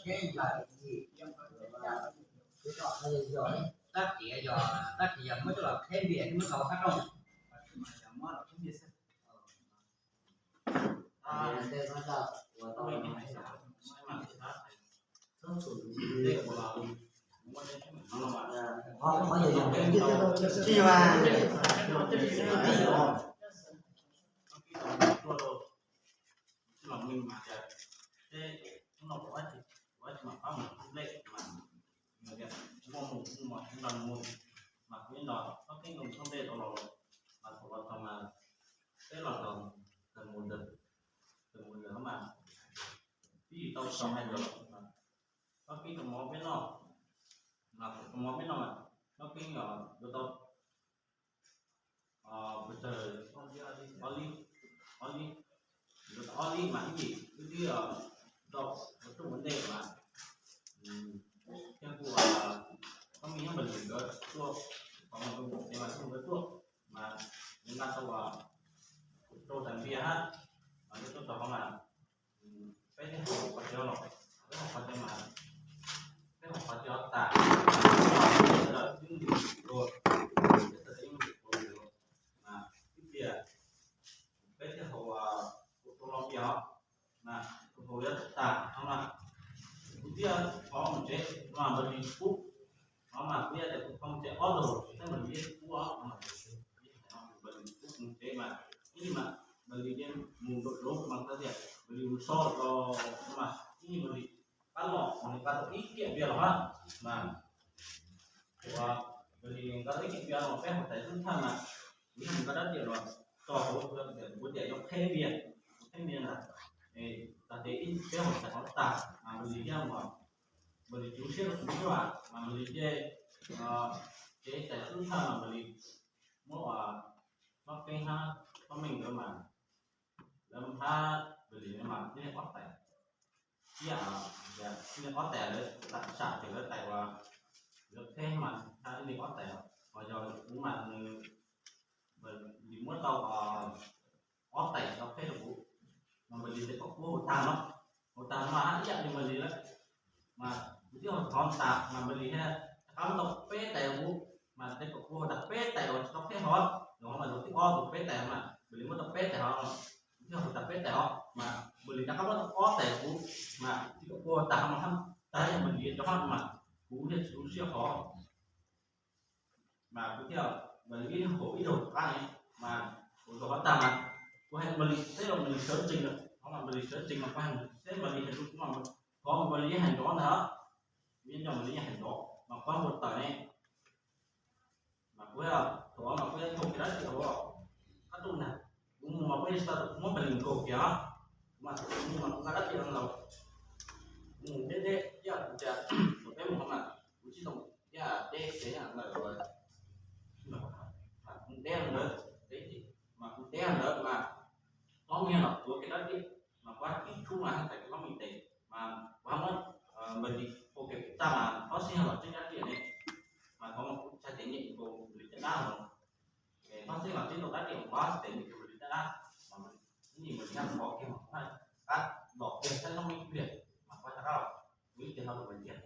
Tab sis yog, tab sis yog muab coj los qheb npias muab tau qab rooj. Los mej mas tias, teb hnub no kuv ua tsis mam pab mus thoob nplej mas, tias muaj mus kuj mus nrog mus, mas kuv ib los txhob keeb mus thoob nplej rau los, mas thaum los txog mas peb los txog, txog mus ntawd, txog mus ntawd mas pib tau txog hais tias txhob keeb rau mov peb noj, mas rau mov peb noj mas txhob keeb yuav tau pes tsawg, ob lib, ob lib, yuav tau ob lib mas ib yim wb twb rau ua rooj ua ntej mas thiab kuj txhob me nyob npawg Lis nkawd tuaj, qhov mas npawg Lis nkawd tuaj mas nws nqa tau rau tas npias hab, mas nws tuaj txog qhov mas peb thiaj haus qhov chaw los, peb haus qhov chaw mas, peb haus qhov chaw tas, lawm twb mus ua, peb txawm ib mus ua mas ib pliag peb thiaj haus ua tau los npias os, mas haus yuav tag no mas kuv thiaj thov mus tsev no mas npawg Lis pub, no mas kuv yog tias kuv thov mus tsev ob zaug tsis tau npawg Lis pub os, npawg Lis pub mus tsev mas ib mas npawg Lis yeej mus nraum zoov mas txawm tias npawg Lis mus so los mas ib npawg Lis pab los npawg Lis pab tau ib kiam npias los hab mas ua npawg Lis nkawd ib kiam npias los peb haus tais xub thawj mas kuv yog mus nqa rab riam los tso hauv kuv tias yuav qheb npias, qheb npias ntag, tag ces ib peb haus tais qhov tag mas npawg Lis thiaj mus, npawg Lis tsuv siab rau kuv xwb mas npawg Lis ces, ces tais xub thawj mas npawg Lis muab ua Txob Keeb hab Txob Meej nkawd mas lawv hab npawg Lis mas tib neeg ob tais, ib yam tias tib neeg ob tais lawv lam sam ces lawv tais uas lawv qheb mas hab ib neeg ob tais, hos yog kuv mas nws, npawg Lis muab tau ob tais tau qheb rau kuv, mas npawg Lis tes kom kuv haus tag no, haus tag no mas hab ib yam li npawg Lis lawm, mas kuv twb haus tag mas npawg Lis thiaj rov qab muab tau peb tais rau kuv, mas tes kom kuv haus tag peb tais uas tsis tau qheb hov, los mas tus thib ob tus peb tais mas npawg Lis muab tau peb tais hov, kuv thiaj haus tag peb tais hov mas npawg Lis rov qab muab tau ob tais rau kuv, mas tes kom kuv haus tag mas hab, tag yog npawg Lis rov qab mas kuv thiaj tsis tu siab hov. Mas kuv thiaj, mas nws ib haus ib zaug qab ne, mas kuv zaum qhov tag mas kuv hais npawg Lis teb los npawg Lis sawv tsees lawm, qhov mas npawg Lis sawv tsees mas kuv hais teb npawg Lis hais rau kuv mas, qhov npawg Lis yeej hais nrov ntag, kuv yeej nco npawg Lis yeej hais nrov mas kuv ua tawm ne. Mas kuv thaum mas kuv tau kiag dab tsi hauv qab rooj ntag, kuv mus mas kuv yeej tsis tau muab npawg Lis nkaug kiag, kuv mas kuv mus mas kuv nqa dab tsi los, kuv mus deb deb ib yam kuv tias thaum peb mus mas kuv tsis tau ib yam deb ces lawm, mas kuv deb ntawd, mas kuv deb ntawd mas hlob Meej los tuav kiag dab tsi, mas kuv ib tshub mas hab tais hlob Meej tes, mas kuv hab muab npawg Lis ua kiag tag mas hlob Xeeb los tseeb dab tsi ne, mas thaum mas kuv txhais tes nyem nkaus npawg Lis caj dab los, hlob Xeeb los tseeb tau dab tsi kuv hab txhais tes nyem nkaus npawg Lis caj dab, mas ib npawg Lis nyob nkaus kiag mas kuv hab qab los kiag saib hlob Meej ib pliag, mas kuv rov qab los, kuv ib pliag ho los npawg Lis kiag.